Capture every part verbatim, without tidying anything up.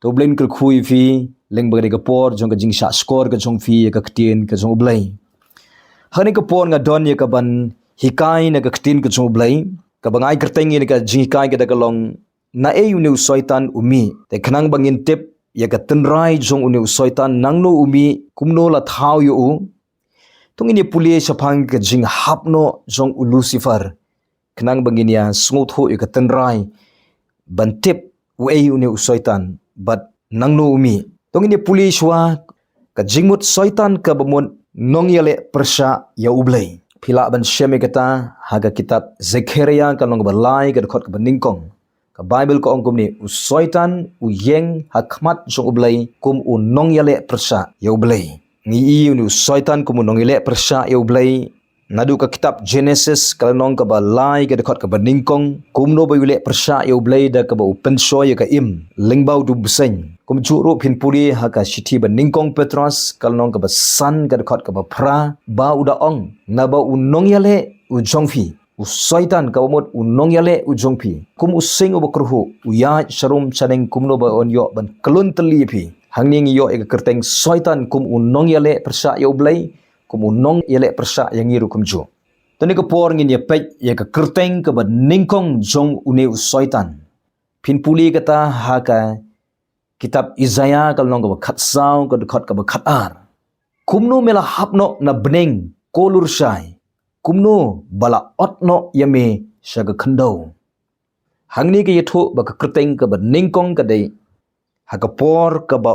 To U Blei un kyrkhu ïa phi lyngba kane ka por jong ka jingshahshkor ka jong phi ïa ka ktien ka jong U Blei. Ha kane ka por nga don ïa kaban hikai na ka ktien ka jong U Blei. Kaba nga ai kyrteng ïa kane ka jinghikai ka da ka long, naei une u Soitan u mih. Te khnang ba ngin tip ïa ka tynrai jong une u Soitan, nangno u mih, kumno la thaw ïa u. To ngin ïa pule shaphang ka jinghap noh jong u Lucifer, khnang ba ngin ïa sngewthuh ïa ka tynrai ban tip uei une u Soitan bad nangno u mih. To ngin ïa pule shuwa. Ka jingmut Soitan kaba mut nongïaleh pyrshah ïa U Blei. Phi lah ban shem ïa kata ha ka kitab Zekhariah ka lynnong kaba lai ka dkhot kaba nyngkong. Ka Baibl ka ong kumne, u Soitan u ïeng ha khmat jong U Blei kum u nongïaleh pyrshah ïa U Blei. Ngi ïohi une u Soitan kum u nongïaleh pyrshah ïa U Blei naduh ka kitab Genesis ka lynnong kaba lai ka dkhot kaba nyngkong, kumno ba u ïaleh pyrshah ïa U Blei da kaba u pynshoi ïa ka im lyngba u dubseiñ. Kumjuh ruh phin pule ha ka shithi ba nyngkong Petros ka lynnong kaba san ka dkhot kaba phra, ba u da ong, naba u nongïaleh u jong phi, u Soitan kaba mut u nongïaleh u jong phi, kum u sing uba kyrhuh, u ïaid sharum shaneng kumno ba un ïoh ban kyllon tylli ïa phi. Hangne ngi ïoh ïa ka kyrteng Soitan kum u nongïaleh pyrshah ïa U Blei, kum u nongïaleh pyrshah ïa ngi ruh kumjuh. To ha kane ka por ngin ïa peit ïa ka kyrteng kaba nyngkong jong une u Soitan. Phin pule kata ha ka kitab Isaiah ka lynnong kaba khatsaw ka dkhot kaba khatar. Kumno me la hap noh na bneng, ko Lurshai? Kumno ba la ot noh ïa me sha ka khyndew? Hangne ka ïathuh ba ka kyrteng kaba nyngkong ka dei, ha ka por kaba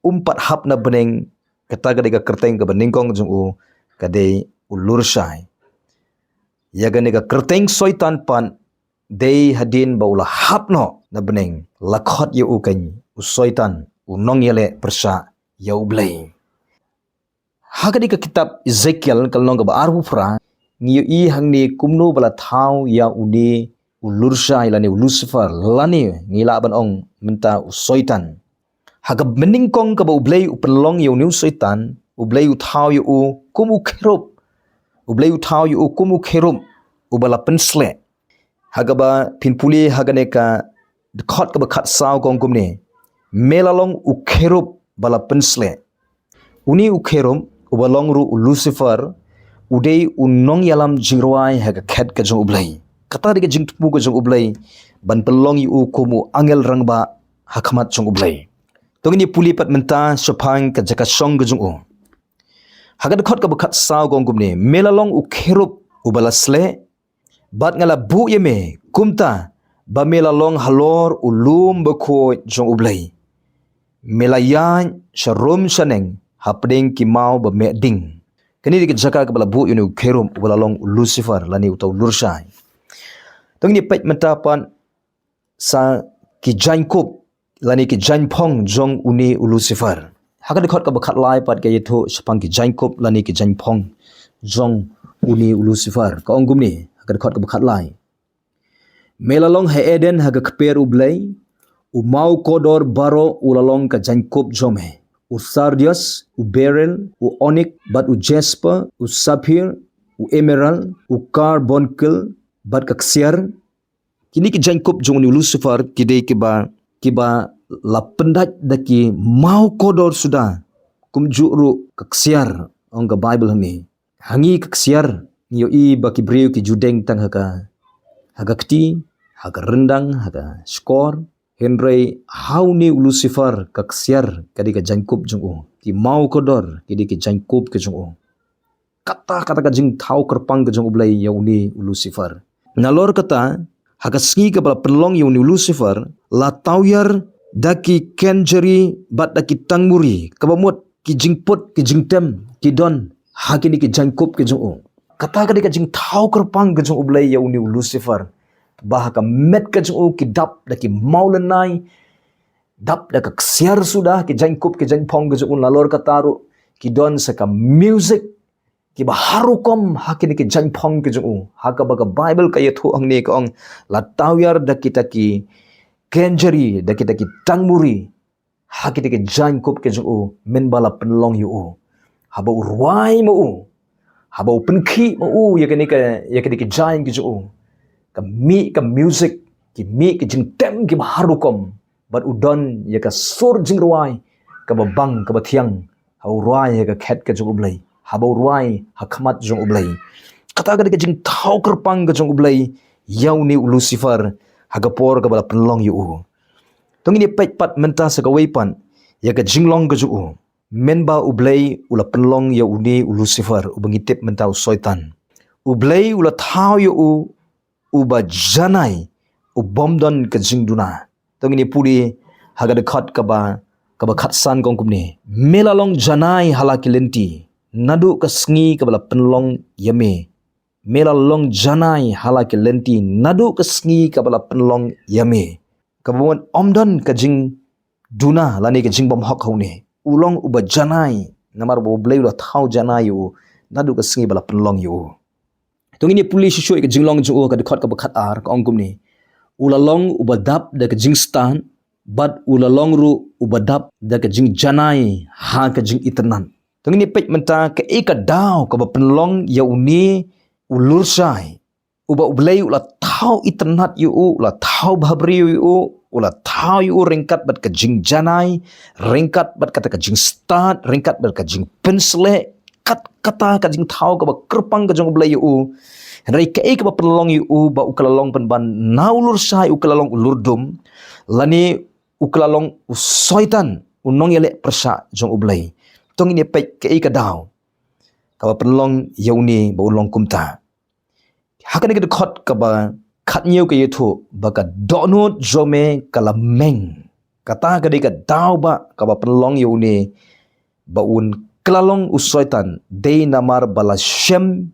um pat hap na bneng, kata ka dei ka kyrteng kaba nyngkong jong u ka dei u Lurshai. Ïa kane ka kyrteng Soitan pat dei hadien ba u la hap noh na bneng, la khot ïa u kan u Soitan, u nongïaleh pyrshah ïa U Blei. Ha kane ka kitab Ezekiel ka lynnong kaba arphew phra, ngi ïohi hangne kumno ba la thaw ïa une u Lurshai lane u Lucifer, lane ngi lah ban ong mynta u Soitan. Ha kaba nyngkong kaba U Blei u pynlong ïa une u Soitan, U Blei u thaw ïa u kum u kherub. U Blei u thaw ïa u kum u kherub uba la pynsleh. Ha kaba phin pule ha kane ka dkhot kaba khatsaw ka ong kumne, me la long u kherub ba la pynsleh. Une u kherub uba long ruh u Lucifer, u dei u nongïalam jingrwai ha ka khet ka jong U Blei. Kata dei ka jingthmu ka jong U Blei ban pynlong ïa u kum u angel rangbah ha khmat jong U Blei. To ngin ïa pule pat mynta shaphang ka jaka shong ka jong u. Ha ka dkhot kaba khatsaw ka ong kumne, me la long u kherub uba la sleh, bad nga la buh ïa me kumta ba me la long halor u lum bakhuid jong U Blei. Me la ïaid sharum shaneng hapdeng ki maw ba meh ding. Kane dei ka jaka kaba la buh ïa une u kherub uba la long u Lucifer lane uta u Lurshai. To ngin ïa peit mynta pat sa ki jaiñkup lane ki jaiñphong jong une u Lucifer. Ha ka dkhot kaba khatlai pat ka ïathuh shaphang ki jaiñkup lane ki jaiñphong jong une u Lucifer. Ka ong kumne ha ka dkhot kaba khatlai. Me la long ha Eden ha ka kper U Blei, u maw kordor baroh u la long ka jaiñkup jong me. U sardius, u beryl, u onik, bad u jasper, u sapphire, u emerald, u carbuncle, bad ka ksiar. Kine ki jaiñkup jong une u Lucifer ki dei kiba, kiba la pyndait da ki maw kordor suda. Kumjuh ruh ka ksiar, ong ka Baibl hangne. Ha ngi ka ksiar, ngi ïohi ba ki briew ki ju deng tang ha ka, ha ka kti, ha ka ryndang, ha ka shkor. Hynrei ha une u Lucifer ka ksiar ka dei ka jaiñkup jong u. Ki maw kordor ki dei ki jaiñkup ki jong u. Kata, kata ka jingthaw kyrpang ka jong U Blei ïa une u Lucifer. Nalor kata, ha ka sngi kaba la pynlong ïa une u Lucifer, la tawiar da ki kenjari bad da ki tangmuri, kaba mut ki jingput, ki jingtem, ki don ha kine ki jaiñkup ki jong u. Kata ka dei ka jingthaw kyrpang ka jong U Blei ïa une u Lucifer. Ba ha ka met ka jong u ki dap da ki mawlynnai, dap da ka ksiar suda, ki jaiñkup ki jaiñphong ki jong u, nalor kata ruh ki don sa ka music kiba har rukom ha kine ki jaiñphong ki jong u. Ha kaba ka Baibl ka ïathuh hangne ka ong, la tawiar da kita ki kenjari, da kita ki tangmuri ha kita ki jaiñkup ki jong u, mynba la pynlong ïa u. Haba u rwai ma u, haba u pynkhih ma u ïa kine ka, ïa kine ki jaiñ ki jong u, ka mih ka music, ki mih ki jingtem kiba har rukom. bad u don ïa ka sur jingrwai kaba bang kaba thiang, ha u rwai ha ka khet ka jong U Blei, haba u rwai ha khmat jong U Blei. Kata ka dei ka jingthaw kyrpang ka jong U Blei ïa une u Lucifer ha ka por kaba la pynlong ïa u. To ngin ïa peit pat mynta sa kawei pat ïa ka jinglong ka jong u. Mynba U Blei u la pynlong ïa une u Lucifer, uba ngi tip mynta u Soitan, U Blei u la thaw ïa u uba janai, u bym don ka jingduna. To ngin ïa pule ha ka dkhot kaba, kaba khatsan ka ong kumne: Me la long janai ha la ki lynti naduh ka sngi kaba la pynlong ïa me. Me la long janai ha la ki lynti naduh ka sngi kaba la pynlong ïa me. Kaba mut ym don ka jingduna lane ka jingbymhok ha une. U long uba janai, namar ba U Blei u la thaw janai ïa u naduh ka sngi ba la pynlong ïa u. To ngin ïa pule shuh shuh ïa ka jinglong jong u ha ka dkhot kaba khatar, ka ong kumne: U la long uba dap da ka jingstad, bad u la long ruh uba dap da ka jingjanai ha ka jingitynnad. To ngin ïa peit mynta kaei ka daw kaba pynlong ïa une u lurshai, uba U Blei u la thaw itynnad ïa u, u la thaw bhabriew ïa u, u la thaw ïa u ryngkat bad ka jingjanai, ryngkat bad kata ka jingstad, ryngkat bad ka jingpynsleh, kat kata ka jingthaw kaba kyrpang ka jong U Blei ïa u. Hynrei kaei kaba pynlong ïa u ba u ka la long pynban na u lurshai u ka la long u lurdum, lane u ka la long u Soitan, u nongïaleh pyrshah jong U Blei. To ngin ïa peit kaei ka daw kaba pynlong ïa une ba u long kumta. Ha kane ka dkhot kaba khathynñiew ka ïathuh ba ka dohnud jong me ka la meng. Kata ka dei ka daw ba kaba pynlong ïa une ba un kylla long u Soitan, dei namar ba la shem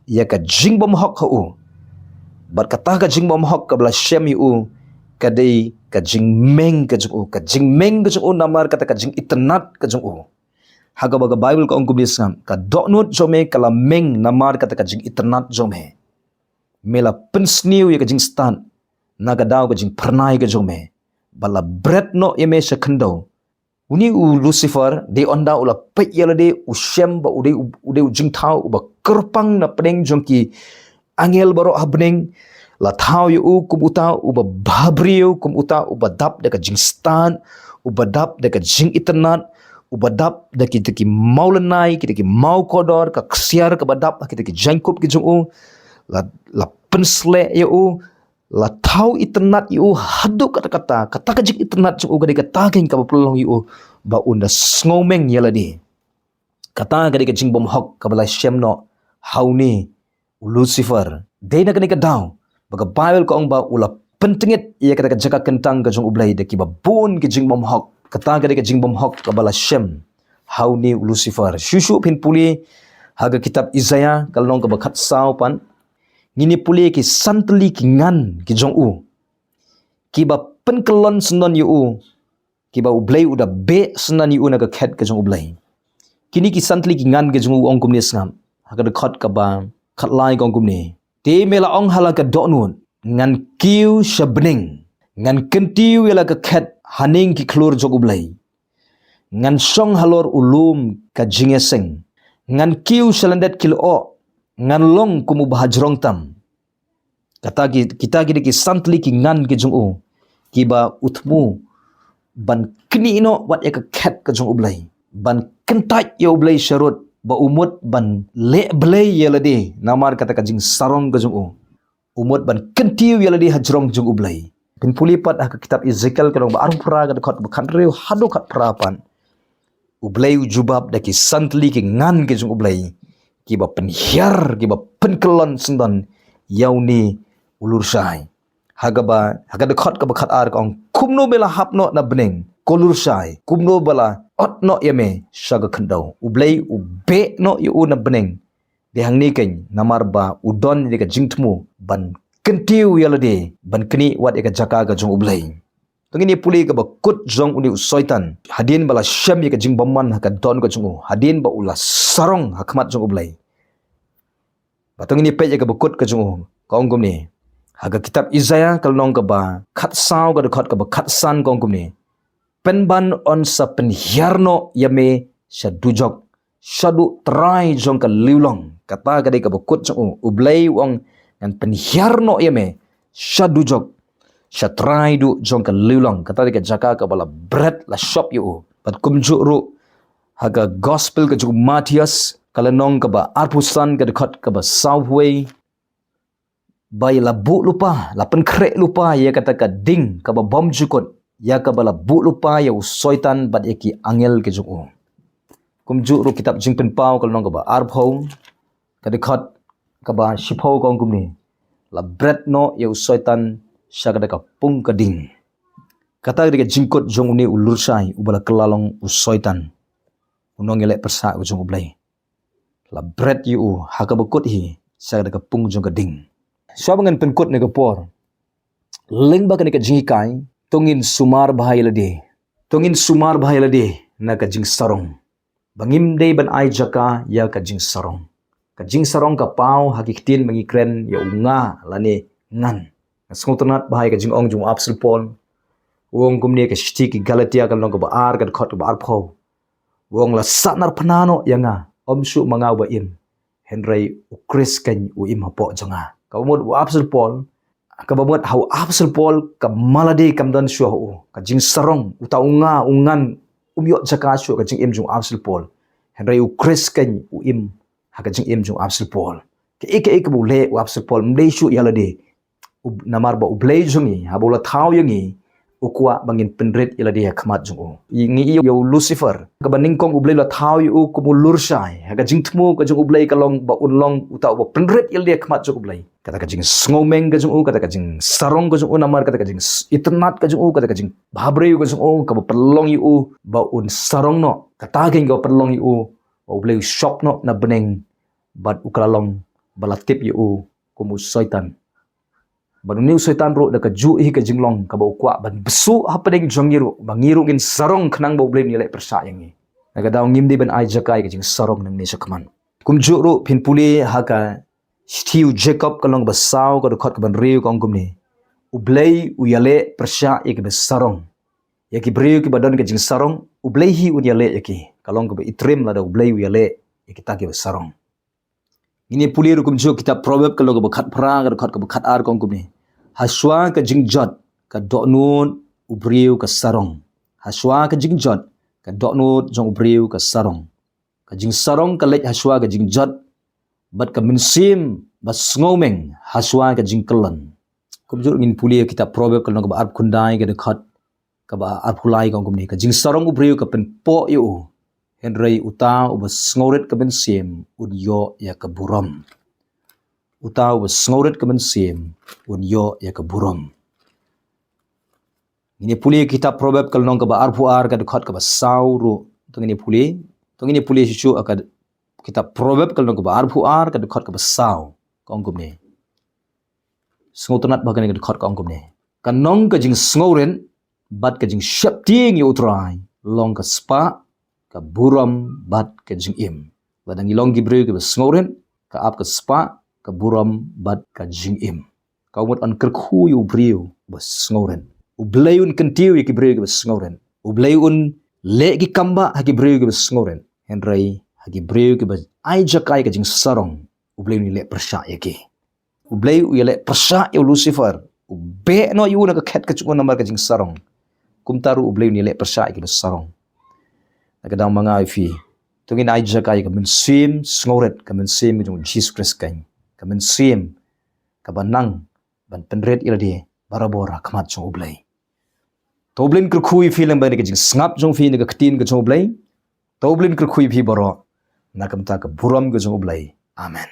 ïa ka jingbymhok ha u. Bad kata ka jingbymhok kaba la shem ïa u ka dei ka jingmeng ka jong u, ka jingmeng ka jong u namar kata ka jingitynnad ka jong u. Ha kaba ka Baibl ka ong kumne sngap: Ka dohnud jong me ka la meng namar kata ka jingitynnad jong me. Me la pynsniew ïa ka jingstad na ka daw ka jingphyrnai ka jong me, ba la bret noh ïa me sha khyndew. Une u Lucifer, dei ynda u la peit ïa lade, u shem ba u dei u, u dei u jingthaw uba kyrpang na pdeng jong ki angel baroh ha bneng, la thaw ïa u kum uta uba bhabriew, kum uta uba dap da ka jingstad, uba dap da ka jingitynnad, uba dap da kita ki mawlynnai, kita ki mawkordor, ka ksiar kaba dap ha kita ki jaiñkup ki jong u. La, la pynsleh ïa u, la thaw itynnad ïa u haduh katta katta, kata ka jingitynnad jong u ka dei kata keiñ kaba pynlong ïa u ba un da sngewmeng ïa lade. Kata ka dei ka jingbymhok kaba la shem noh ha une u Lucifer. Dei na kane ka daw ba ka Baibl ka ong ba u la pyntngit ïa kata ka jaka kyntang ka jong U Blei da kiba bun ki jingbymhok. Kata ka dei ka jingbymhok kaba la shem ha une u Lucifer. Shuh shuh phin pule ha ka kitab Isaïah ka lynnong kaba khatsaw pat, ngin ïa pule ki san tylli ki ngan ki jong u, kiba pynkyllon syndon ïa u, kiba U Blei u da beh syndon ïa u na ka khet ka jong U Blei. Kine ki san tylli ki ngan ki jong u ong kumne sngap. Ha ka dkhot kaba khatlai ka ong kumne: Te me la ong ha la ka dohnud, ngan kiew sha bneng, ngan kyntiew ïa la ka khet haning ki khlur jong U Blei. Ngan shong halor u lum ka jingïaseng, ngan kiew sha lyndet ki lyoh, ngan long kum uba hajrong tam. Kata ki, kita ki dei ki san tylli ki ngan ki jong u, kiba u thmu ban knieh noh wat ïa ka khet ka jong U Blei, ban kyntait ïa U Blei sharud, ba u mut ban leh blei ïa lade namar kata ka jingsarong ka jong u. U mut ban kyntiew ïa lade hajrong jong U Blei. Phin pule pat ha ka kitab Ezekiel ka lynnong ba arphew phra ka dkhot ba khathynriew haduh khatphra pat. U Blei u jubab da ki san tylli ki ngan ki jong U Blei, kiba pynhiar, kiba pynkyllon syndon ïa une u lurshai. Ha kaba, ha ka dkhot kaba khatar ka ong: Kumno me la hap noh na bneng, ko lurshai, kumno ba la ot noh ïa me sha ka khyndew. U Blei u beh noh ïa u na bneng. Dei hangne keiñ namar ba u don ïa ka jingthmu ban kyntiew ïa lade, ban knieh wat ïa ka jaka ka jong U Blei. To ngin ïa pule kaba kut jong une u Soitan, hadien ba la shem ïa ka jingbymman ha ka dohnud ka jong u, hadien ba u la sarong ha khmat jong U Blei. Ba to ngin ïa peit ïa kaba kut ka jong u, ka ong kumne. Ha ka kitab Isaïah ka lynnong kaba khatsaw ka dkhot kaba khatsan ka ong kumne: Pynban yn sa pynhiar noh ïa me sha dujok, shaduh trai jong ka liwlong. Kata ka dei kaba kut jong u. U Blei u ong, ngan pynhiar noh ïa me sha dujok, sha trai duh jong ka liwlong, kata dei ka jaka kaba la bret la shop ïa u. Bad kumjuh ruh ha ka gospel ka jong u Mathaios, ka lynnong kaba arphew san, ka dkhot kaba saw phew wei, ba ïa la buh lypa, la pynkhreh lypa ïa kata ka ding kaba bymjukut, ïa kaba la buh lypa ïa u Soitan bad ïa ki angel ki jong u. Kumjuh ruh kitab Jingpynpaw ka lynnong kaba arphew, ka dkhot kaba shiphew ka ong kumne: La bret noh ïa u Soitan sha kata ka pung ka ding. Kata ka dei ka jingkut jong une u lurshai uba la kylla long u Soitan, u nongïaleh pyrshah ka jong U Blei. La bret ïa u ha kaba kut hi sha kata ka pung jong ka ding. Shuwa ba ngan pynkut ïa ka por, lyngba kane ka jinghikai, to ngin sumar bha ïa lade. To ngin sumar bha ïa lade na ka jingsarong, ba ngim dei ban ai jaka ïa ka jingsarong. Ka jingsarong ka paw ha ki ktien ba ngi kren ïa u nga lane ngan. Nga sngewtynnat bha ïa ka jingong jong u Apostol Paul. U ong kumne ha ka shithi ki Galatia ka lynnong kaba ar, ka dkhot kaba arphew. U ong: La sahnarphna noh ïa nga, ym shuh ma nga uba im, hynrei U Khrist keiñ u im hapoh jong nga. Kaba mut u Apostol Paul, kaba mut ha u Apostol Paul ka ma lade kam don shuh ha u. Ka jingsarong, uta u nga, u ngan, um ïoh jaka shuh ha ka jingim jong u Apostol Paul, hynrei U Khrist keiñ u im ha ka jingim jong u Apostol Paul. Kaei kaei kaba u leh u Apostol Paul, ym dei shuh ïa lade. U, namar ba U Blei jong ngi, haba u la thaw ïa ngi, u kwah ba ngin pynrit ïa lade ha khmat jong u. Ngi ïohi ïa u Lucifer, kaba nyngkong U Blei u la thaw ïa u kum u lurshai. Ha ka jingthmu ka jong U Blei ka long ba un long uta uba pynrit ïa lade ha khmat jong U Blei. Kata ka jingsngewmeng ka jong u, kata ka jingsarong ka jong u, namar kata ka jingitynnad ka jong u, kata ka jingbhabriew ka jong u, kaba pynlong ïa u ba un sarong noh. Kata keiñ kaba pynlong ïa u ba U Blei u shop noh na bneng, bad u kylla long ba la tip ïa u kum u Soitan. Bad une u Soitan ruh da kajuh hi ka jinglong kaba u kwah ban bsuh hapdeng jong ngi ruh, ba ngi ruh ngin sarong khnang ba U Blei un ïaleh pyrshah ïa ngi. Na ka daw ngim dei ban ai jaka ïa ka jingsarong nangne shakhmat. Kumjuh ruh phin pule ha ka shithi u Jakob ka lynnong kaba saw, ka dkhot kaba hynriew, ka ong kumne: U Blei u ïaleh pyrshah ïa kiba sarong. Ïa ki briew kiba don ka jingsarong, U Blei hi un ïaleh ïa ki. Ka long kaba itriem lada U Blei u ïaleh ïa kita kiba sarong. Ngin ïa pule ruh kumjuh kitab Proverb ka lynnong kaba khatphra, ka dkhot kaba khatar, ka ong kumne: Hashuwa ka jingjot ka dohnud u briew ka sarong. Hashuwa ka jingjot ka dohnud jong u briew ka sarong. Ka jingsarong ka leit hashuwa ka jingjot, bad ka mynsiem ba sngewmeng hashuwa ka jingkyllon. Kumjuh ngin pule kitab Proverb ka lynnong kaba arphew khyndai, ka dkhot kaba arphew lai, ka ong kumne: Ka jingsarong u briew ka pynpoh ïa u, hynrei uta uba sngewrit ka mynsiem un ïoh ïa ka burom. Uta uba sngewrit ka mynsiem un ïoh ïa ka burom. Ngin ïa pule kitab Proverb ka lynnong kaba arphew ar, ka dkhot kaba saw ruh. To ngin ïa pule, to ngin ïa pule shuh shuh ha ka kitab Proverb ka lynnong kaba arphew ar, ka dkhot kaba saw, ka ong kumne. Sngewtynnat bha kane ka dkhot, ka ong kumne: Ka nong ka jingsngewrit bad ka jingsheptieng ïa U Trai long ka spah, ka burom bad ka jingim. Lada ngi long ki briew kiba sngewrit, ka ap ka spah, ka burom bad ka jingim. Ka mut yn kyrkhu ïa u briew ba sngewrit. U Blei un kyntiew ïa ki briew kiba sngewrit. U Blei un leh ki kambah ha ki briew kiba sngewrit. Hynrei ha ki briew kiba ai jaka ïa ka jingsarong, U Blei un ïaleh pyrshah ïa ki. U Blei u ïaleh pyrshah ïa u Lucifer. U beh noh ïa u na ka khet ka jong u namar ka jingsarong. Kumta ruh U Blei un ïaleh pyrshah ïa kiba sarong. Na ka daw ma nga ïa phi, to ngin ai jaka ïa ka mynsiem sngewrit, ka mynsiem ka jong u Jisu Khrist keiñ. Ka mynsiem kaba nang ban pynrit ïa lade barabor ha khmat jong U Blei. To U Blei un kyrkhu ïa phi lyngba kane ka jingsngap jong phi na ka ktien ka jong U Blei. To U Blei un kyrkhu ïa phi baroh na ka bynta ka burom ka jong U Blei. Amen.